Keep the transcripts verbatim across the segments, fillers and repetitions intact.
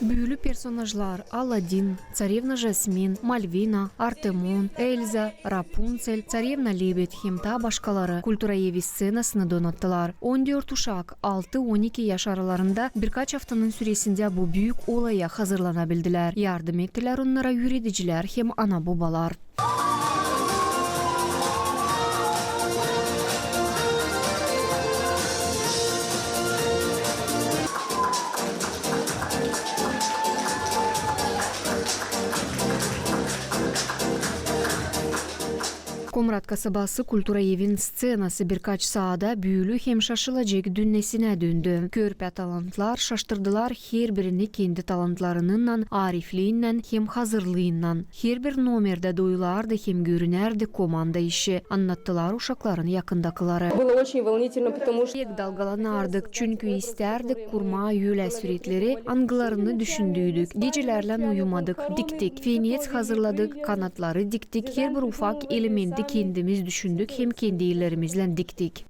Büülü personajlar Aladin, Tsarevna Jasmin, Malvina, Artemon, Elza, Rapuntsel, Tsarevna Lebed hem taa başkaları kultura evi stsenasını donattılar. On dört uşak, altı on iki yaş aralarında, birkaç aftanın süresindä bu büük olaya hazırlanabildilär. Yardım ettilär onnara üüredicilär hem ana-bobalar. Komrat kasabası kultura evin stsenası birkaç saada büülü hem şaşılacek dünnesinä döndü. Körpä talantlar şaştırdılar herbirini kendi talantlarınnan, arifliinnän hem hazırlıınnan. Herbir nomerdä duyulardı hem görünärdi komanda işi, annattılar uşakların yakındakıları. Было очень волнительно, потому что Pek dalgalanardık, çünkü istärdik kurmaa ölä süretleri, angılarını düşündüydük. Gecelärlän uyumadık, diktik, fenets hazırladık, kanatları diktik, herbir ufak elementi kendimiz düşündük hem kendi ellerimizlän diktik.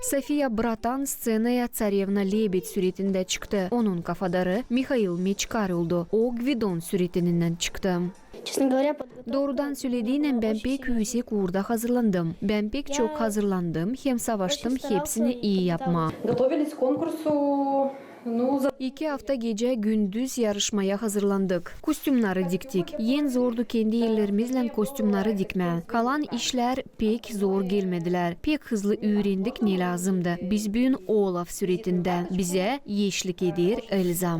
Sofiya Bratan stsenaya Tsarevna Lebed süretindä çıktı. Onun kafadarı Mihail Meçkar oldu. O Gvidon süretininnän çıktı. Честно говоря, подготовка Doorudan sölediynän, bän pek üüsek uurda hazırlandım. Bän pek çok hazırlandım hem savaştım hepsini ii yapmaa. Готовились к конкурсу, ну, за İki afta gecä-gündüz yarışmaya hazırlandık. Kostümnarı diktik. En zordu kendi ellerimizlän kostümnarı dikmää. Kalan işlär pek zor gelmedilär. Pek hızlı üürendik ne lääzımdı. Biz büün Olaf süretindä. Bizä eşlik eder Elza.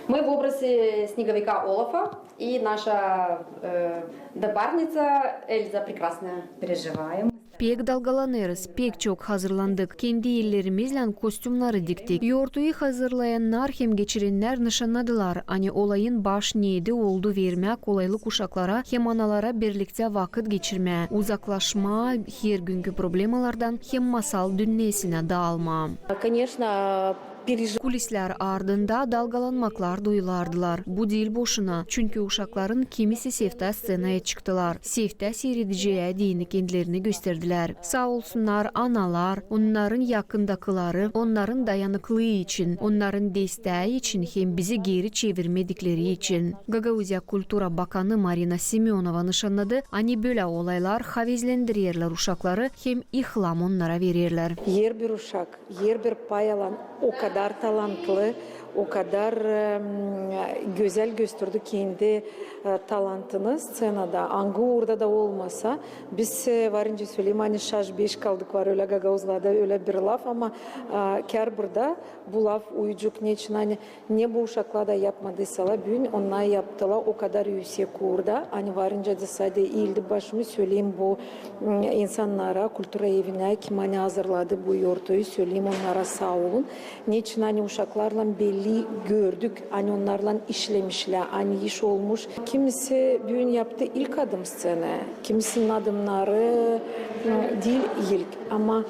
Мы в образе снеговика Олафа и наша, э, напарница Эльза прекрасная. Переживаем. Pek dalgalanêrız, pek çok hazırlandık. Kendi ellerimizlän kostümnarı diktik. Yortuyu hazırlayannar hem geçirennär nışannadılar, ani olayın baş neeti oldu vermää kolaylık uşaklara hem analara birliktä vakıt geçirmää, uzaklaşmaa hergünkü problemalardan hem masal dünnesinä daalmaa. Конечно, переживаем. Kulislär ardında dalgalanmaklar duyulardılar. Bu diil boşuna, çünkü uşakların kimisi seftää stsenaya çıktılar, seftää siirediciyä deyni kendilerini gösterdilär. Saa olsunnar analar, onnarın yakındakıları, onnarın dayanıklılıı için, onnarın destää için hem bizi geeri çevirmedikleri için. Gagauziya kultura bakanı Marina Semönova nışannadı, ani bölä olaylar havezlendirerlär uşakları hem ihlam onnara vererlär. Herbir uşak, herbir pay alan o kadar talantlı, o kadar, em, gözäl gösterdi kendi, e, talantını stsenada, angı uurda da olmasa. Biz, e, var nicä söleyim, ani şaş-beş kaldık, var ölä gagauzlarda ölä bir laf, ama, e, kär burada bu laf uyacek, neçin ani ne bu uşaklar da yapmadıysalar, büün onnar yaptılar o kadar üüsek uurda, ani var nicä da sade iildi başımı söleyim bu, m, insannara, kultura evinä, kim ani hazırladı bu yortuyu, söleyim onnara saa olun. Neçin ani uşaklarlan belli gördük, ani onnarlan işlemişlär, ani iş olmuş. Kimisi büün yaptı ilk adım stsenaya, kimisinin adımnarı, m, diil ilk, ama, m,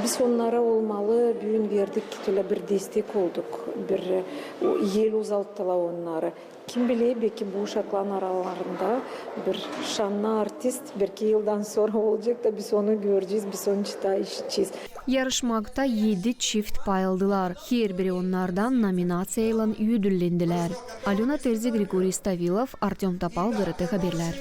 biz onnara olmalı, büün verdik, ölä bir destek olduk, bir, e, o, el uzattılar onnara. Kim biler, beki bu uşakların aralarında bir şanlı artist, bir iki yıldan sora olacek da biz onu görecez, biz onu çita işidecez. Yarışmakta edi çift pay aldılar. Herbiri onnardan nominaţiyaylan üüdüllendilär. Alöna Terzi, Grigoriy Stavilov, Artёm Topal, GRT Haberlär.